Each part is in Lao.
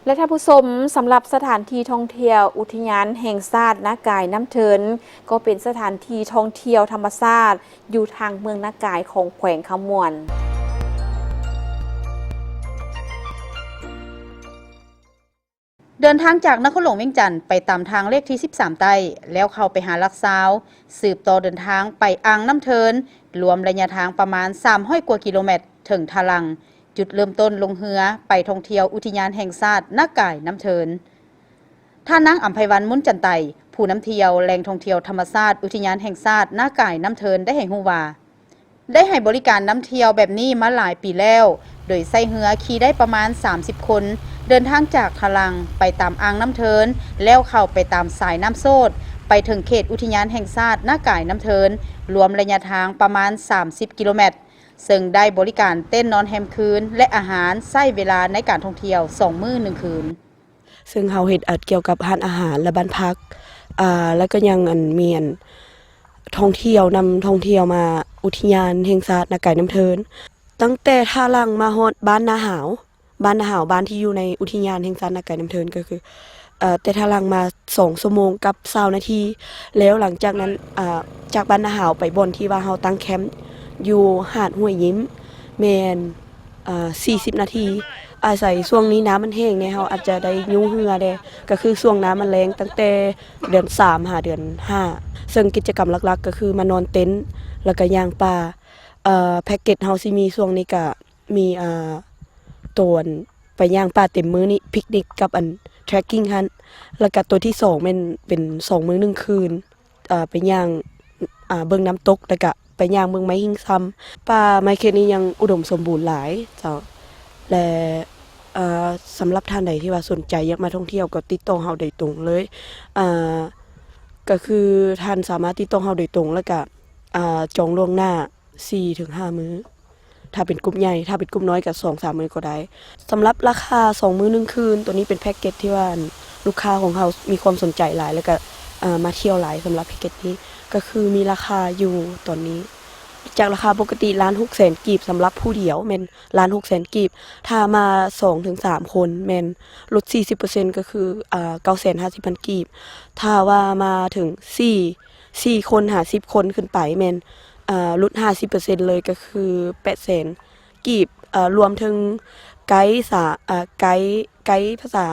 ແລະທ່ານຜູ້ຊົມ, ສຳລັບສະຖານທີ່ທ່ອງທ່ຽວອຸທິຍານແຫ່ງຊາດນາກາຍນ້ຳເທີນ ກໍເປັນສະຖານທີ່ທ່ອງທ່ຽວທຳມະຊາດຢູ່ທາງເມືອງນາກາຍຂອງແຂວງຄຳມ່ວນ. ເດີນທາງຈາກນະຄອນຫຼວງວຽງຈັນໄປຕາມທາງເລກທີສິບສາມໃຕ້ ແລ້ວເຂົ້າໄປຫາຫຼັກຊາວ ສືບຕໍ່ເດີນທາງໄປອ່າງນ້ຳເທີນ, ລວມໄລຍະທາງປະມານສາມຮ້ອຍກວ່າກິໂລແມັດ ເຖິງທ່າຫຼັ່ງ. ຈຸດເລີ່ມຕົ້ນລົງເຮືອໄປທ່ອງທ່ຽວອຸທິຍານແຫ່ງຊາດນາກາຍນ້ຳເທີນ. ທ່ານນາງ ອຳໄພວັນ ມຸນຈັນໄຕ, ຜູ້ນຳທ່ຽວແຫຼ່ງທ່ອງທ່ຽວທຳມະຊາດອຸທິຍານແຫ່ງຊາດນາກາຍນ້ຳເທີນ ໄດ້ໃຫ້ຮູ້ວ່າ ໄດ້ໃຫ້ບໍລິການນຳທ່ຽວແບບນີ້ມາຫຼາຍປີແລ້ວ, ໂດຍໃຊ້ເຮືອຂີ່ໄດ້ປະມານສາມສິບຄົນ, ເດີນທາງຈາກທ່າຫຼັ່ງໄປຕາມອ່າງນ້ຳເທີນ, ແລ້ວເຂົ້າໄປຕາມສາຍນ້ຳໂຊດ ໄປເຖິງເຂດອຸທິຍານແຫ່ງຊາດນາກາຍນ້ຳເທີນ, ລວມໄລຍະທາງປະມານສາມສິບກິໂລແມັດ. ເຊິ່ງໄດ້ບໍລິການເຕັນນອນແຮມຄືນ ແລະ ອາຫານ, ໃຊ້ເວລາໃນການທ່ອງທ່ຽວສອງມື້ໜຶ່ງຄືນ. ເຊິ່ງເຮົາເຮັດ ອາ ກ່ຽວກັບຮ້ານອາຫານ ແລະ ບ້ານພັກ, ອາ ແລ້ວກໍຍັງ ອັນ ມີ ອັນ ທ່ອງທ່ຽວນຳທ່ອງທ່ຽວມາອຸທິຍານແຫ່ງຊາດນາກາຍນ້ຳເທີນ. ຕັ້ງແຕ່ທ່າຫຼັ່ງມາຮອດບ້ານນາຫາວ, ບ້ານນາຫາວ, ບ້ານທີ່ຢູ່ໃນອຸທິຍານແຫ່ງຊາດນາກາຍນ້ຳເທີນ ກໍຄື ເອີ ແຕ່ທ່າຫຼັ່ງມາສອງຊົ່ວໂມງກັບຊາວນາທີ, ແລ້ວຫຼັງຈາກນັ້ນ ອາ ຈາກບ້ານນາຫາວໄປບ່ອນທີ່ວ່າເຮົາຕັ້ງແຄມຢູ່ຫາດຫ້ວຍຍິ້ມ ແມ່ນ ອາ ສີ່ສິບນາທີ. ອາໄສຊ່ວງນີ້ນ້ຳມັນແຫ້ງແດ່ ເຮົາອາດຈະໄດ້ຍູ້ເຮືອແດ່, ກໍຄືຊ່ວງນ້ຳມັນແລ້ງຕັ້ງແຕ່ເດືອນສາມຫາເດືອນຫ້າ. ເຊິ່ງກິດຈະກຳຫຼັກໆ ກໍຄືມານອນເຕັນ ແລ້ວກໍຍ່າງປ່າ. ເອີ ແພັກເກັດເຮົາຊິມີຊ່ວງນີ້ກະ ມີ ອາ ໂຕ ອັນ ໄປຍ່າງປ່າເຕັມມື້ນີ້ ພິກນິກກັບ ອັນ ເທຣັກກິ້ງຫັ້ນ, ແລ້ວກະໂຕທີສອງແມ່ນເປັນສອງມື້ໜຶ່ງຄືນ, ອາ ໄປຍ່າງ ອາ ເບິ່ງນ້ຳຕົກ ແລ້ວກະໄປຍ່າງເບິ່ງໄມ້ຫິ້ງຊຳ. ປ່າໄມ້ເຂດນີ້ຍັງອຸດົມສົມບູນຫຼາຍເຈົ້າ ແລະ ອາ ສຳລັບທ່ານໃດທີ່ວ່າສົນໃຈຢາກມາທ່ອງທ່ຽວກໍຕິດຕໍ່ເຮົາໂດຍຕົງເລີຍ, ອາ ກໍຄືທ່ານສາມາດຕິດຕໍ່ເຮົາໂດຍຕົງ ແລ້ວກະ ອາ ຈອງລ່ວງໜ້າ ສີ່ເຖິງຫ້າມື້ ຖ້າເປັນກຸ່ມໃຫຍ່, ຖ້າເປັນກຸ່ມນ້ອຍກໍສອງສາມມື້ກໍໄດ້. ສຳລັບລາຄາສອງມື້ໜຶ່ງຄືນ ໂຕນີ້ເປັນແພັກເກັດທີ່ວ່າ ອັນ ລູກຄ້າຂອງເຮົາມີຄວາມສົນໃຈຫຼາຍ ແລ້ວກໍ ເອີ ມາທ່ຽວຫຼາຍ. ສຳລັບແພັກເກັດນີ້ກໍຄືມີລາຄາຢູ່ຕອນນີ້ ຈາກລາຄາປົກກະຕິລ້ານຫົກແສນກີບ ສຳລັບຜູ້ດຽວແມ່ນລ້ານຫົກແສນກີບ, ຖ້າມາສອງເຖິງສາມຄົນແມ່ນລົດສີ່ສິບເປີເຊັນ ກໍຄື ອາ ເກົ້າແສນຫ້າສິບພັນກີບ, ຖ້າວ່າມາເຖິງສີ່ ສີ່ຄົນຫາສິບຄົນຂຶ້ນໄປແມ່ນ ອາ ຫຼຸດຫ້າສິບເປີເຊັນເລີຍ ກໍຄືແປດແສນກີບ, ອາ ລວມເຖິງໄກສາ ອາ ໄກ ໄກພາສາ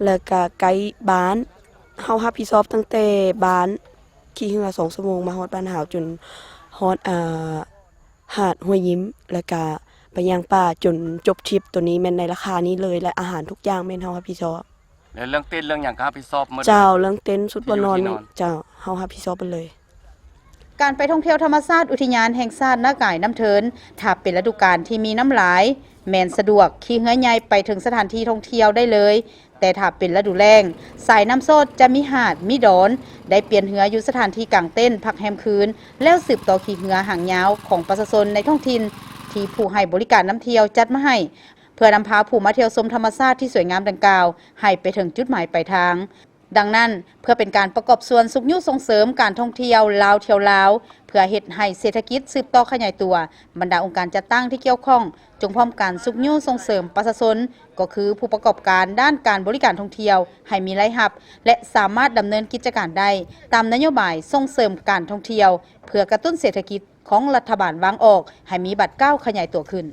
ແລ້ວກະໄກບ້ານ. ເຮົາຮັບຜິດຊອບຕັ້ງແຕ່ບ້ານຂີ່ເຮືອສອງຊົ່ວໂມງມາຮອດບ້ານຫາວ ຈົນຮອດ ອາ ຫາດຫ້ວຍຍິ້ມ ແລ້ວກະໄປຍ່າງປ່າຈົນຈົບທຣິບ. ໂຕນີ້ແມ່ນໃນລາຄານີ້ເລີຍ ແລະ ອາຫານທຸກຢ່າງແມ່ນເຮົາຮັບຜິດຊອບ. ແລະເລື່ອງເຕັນເລື່ອງຫຍັງກໍຮັບຜິດຊອບໝົດ. ເຈົ້າ, ເລື່ອງເຕັນຊຸດບ່ອນນອນນີ້ ເຈົ້າ, ເຮົາຮັບຜິດຊອບໝົດເລີຍ. ການໄປທ່ອງທ່ຽວທຳມະຊາດອຸທິຍານແຫ່ງຊາດນາກາຍນ້ຳເທີນ ຖ້າເປັນລະດູການທີ່ມີນ້ຳຫຼາຍ ແມ່ນສະດວກ, ຂີ່ເຮືອໃຫຍ່ໄປເຖິງສະຖານທີ່ທ່ອງທ່ຽວໄດ້ເລີຍ, ແຕ່ຖ້າເປັນລະດູແລ້ງ, ສາຍນ້ຳໂຊດຈະມີຫາດ, ມີດອນ, ໄດ້ປ່ຽນເຮືອຢູ່ສະຖານທີ່ກາງເຕັນ, ພັກແຮມຄືນ, ແລ້ວສືບຕໍ່ຂີ່ເຮືອຫາງຍາວຂອງປະຊາຊົນໃນທ້ອງຖິ່ນ ທີ່ຜູ້ໃຫ້ບໍລິການນຳທ່ຽວຈັດມາໃຫ້ ເພື່ອນຳພາຜູ້ມາທ່ຽວຊົມທຳມະຊາດທີ່ສວຍງາມດັ່ງກ່າວ ໃຫ້ໄປເຖິງຈຸດໝາຍປາຍທາງ. ດັ່ງນັ້ນ, ເພື່ອເປັນການປະກອບສ່ວນຊຸກຍູ້ສົ່ງເສີມການທ່ອງທ່ຽວລາວທ່ຽວລາວ, ເພື່ອເຮັດໃຫ້ເສດຖະກິດສືບຕໍ່ຂະຫຍາຍຕົວ, ບັນດາອົງການຈັດຕັ້ງທີ່ກ່ຽວຂ້ອງ ຈົ່ງພ້ອມກັນຊຸກຍູ້ສົ່ງເສີມປະຊາຊົນ, ກໍຄືຜູ້ປະກອບການດ້ານການບໍລິການທ່ອງທ່ຽວ ໃຫ້ມີລາຍຮັບ ແລະ ສາມາດດຳເນີນກິດຈະການໄດ້ຕາມນະໂຍບາຍສົ່ງເສີມການທ່ອງທ່ຽວ ເພື່ອກະຕຸ້ນເສດຖະກິດ ຂອງລັດຖະບານວາງອອກໃຫ້ມີບາດກ້າວຂະຫຍາຍຕົວຂຶ້ນ.